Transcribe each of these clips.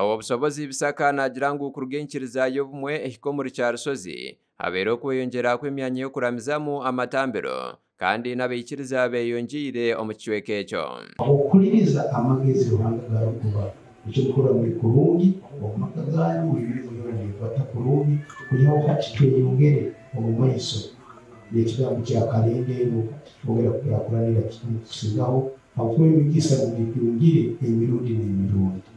Ow'obusobozi Bisaka naagira ngu kuruga enyikiriza y'obumwe ehika omuri Kyarushozi, habaire okweyongyera kw'emyanya y'okuramizamu amatambiro kandi n'abaikiriza beeyongyeire omu kicweka ekyo. Okuhuliriza amagezi Ruhanga agarikuba nikyo mukora muri kurungi omu maka ganyu, emirimo yoona neekwata kurungi kwihaho hati tweyongere omu maiso n'ekigambo kya kalenda enu twongera kukurakuranira kusingaho habwokuba emigisa mugitungire emirundi n'emirundi.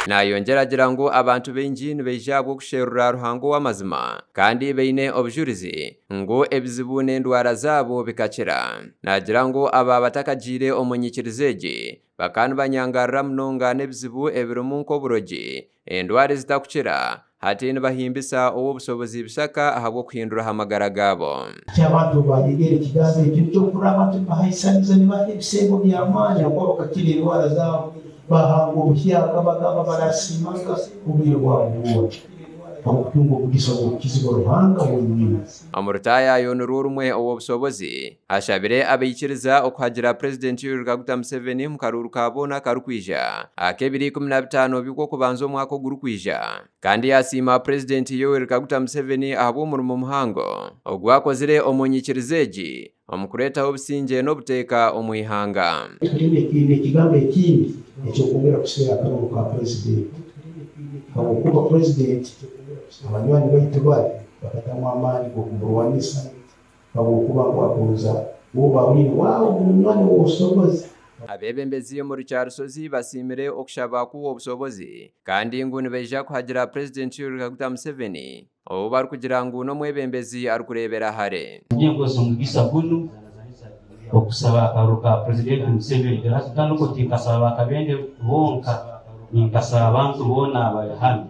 Naayongyera agira ngu abantu baingi nibaija ahabw'okusherura Ruhanga ow'amazima kandi baine obujurizi ngu ebizibu n'endwara zaabo bikakira. Naagira ngu aba batakagiire omu nyikiriza egi bakaba nibanyangarira munonga n'ebizibu ebirimu nk'oburogi, endwara ezitakukira, hati nibahimbisa ow'obushobozi Bishaka ahabw'okuhindura aha magara gaabo. Hati abantu obu baayegera ekigambo ekyo, nikyo okuhurira abantu nibahaisaniza, nibaha ebisembo by'amaani ahabw'okuba bakakira endwara zaabo, baahangwa obuhyaka, bagamba baraasiimaga obwire bwabo bwona ahabw'okutunga omugisa gw'okukizibwa Ruhanga wenyini. Omu rutaayaayo nirwo rumwe Ow'obushobozi ashabire abaikiriza okuhagira Purezidenti Yoweri Kaguta Museveni omu karuuru ka boona akarikwija ak'ebiro 15 by'Okw'okubanza omwaka ogurikwija kandi yaasiima Purezidenti Yoweri Kaguta Museveni ahabw'omurimo muhango ogu akozire omu nyikiriza egi omu kureetaho obusingye n'obuteeka omu ihanga. Twine ekigambo ekindi eky'okwongera kuseera akaruuru ka Purezidenti ahabw'okuba Purezidenti abanywani baitu bari bakatamu amaani g'okumurwanisa ahabw'okuba ngu agonza bo bahurire ngu ogu munywani ow'obusobozi. Abeebembezi omuri Kyarushozi basiimire okushaba kw'ow'obushobozi kandi ngu nibaija kuhagira Purezidenti Yoweri Kaguta Museveni ou barikugira ngu n'omwebembezi arikureebera hare. Ninkozesa omugisa gunu okusaba akaruru ka Purezidenti Museveni kandi okwo tinkasaba ba Kabende bonka, ninkasaba abantu boona abari hanu.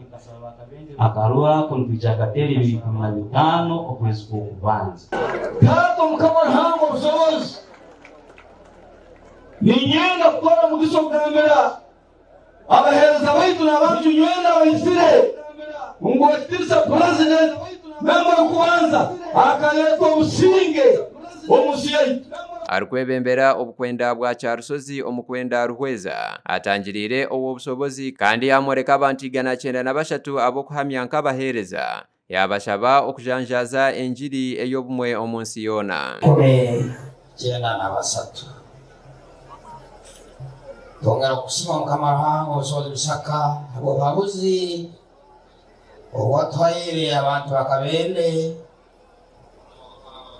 Akaruru ako nitwija kukateera ebiro 15 okwezi kw'okubanza. Taata Omukama Ruhanga Obusobozi, niinyenda kukora omugisa okugambira abaheereza baitu n'abantu nywena abaizire ngu ekitiinisa Purezidenti namba y'okubanza akareeta obusinge omu nsi yaitu. Arikwebembera obukwenda bwa Kyarushozi Omukwenda Ruhweza atangiriire Ow'obushobozi kandi yaamworeka abantu 193 ab'okuhamya nk'abaheereza yaabashaba okujanjaaza engiri ey'obumwe omu nsi yoona. 93. Twongera kukusima Mukama Ruhanga Obusobozi Bisaka habw'obuhabuzi obu watuhaire abantu ba Kabende.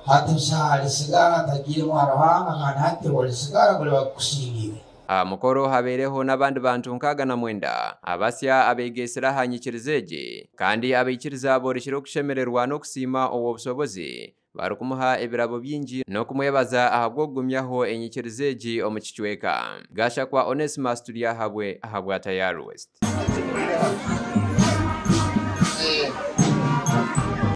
Hati busaho alisigara atagiire mwa Ruhanga kandi hati olisigara guliba gukusingire. Aha mukoro habaireho n'abandi bantu 69 abasya abeegaitsire aha nyikiriza egi kandi abaikiriza boorekire okushemererwa n'okusiima Ow'obushobozi barikumuha ebirabo bingi n'okumwebaza ahabw'okugumyaho enyikiriza egi omu kicweka. Gashakwa Onesmus Turyahabwe ahabwa Tayari West.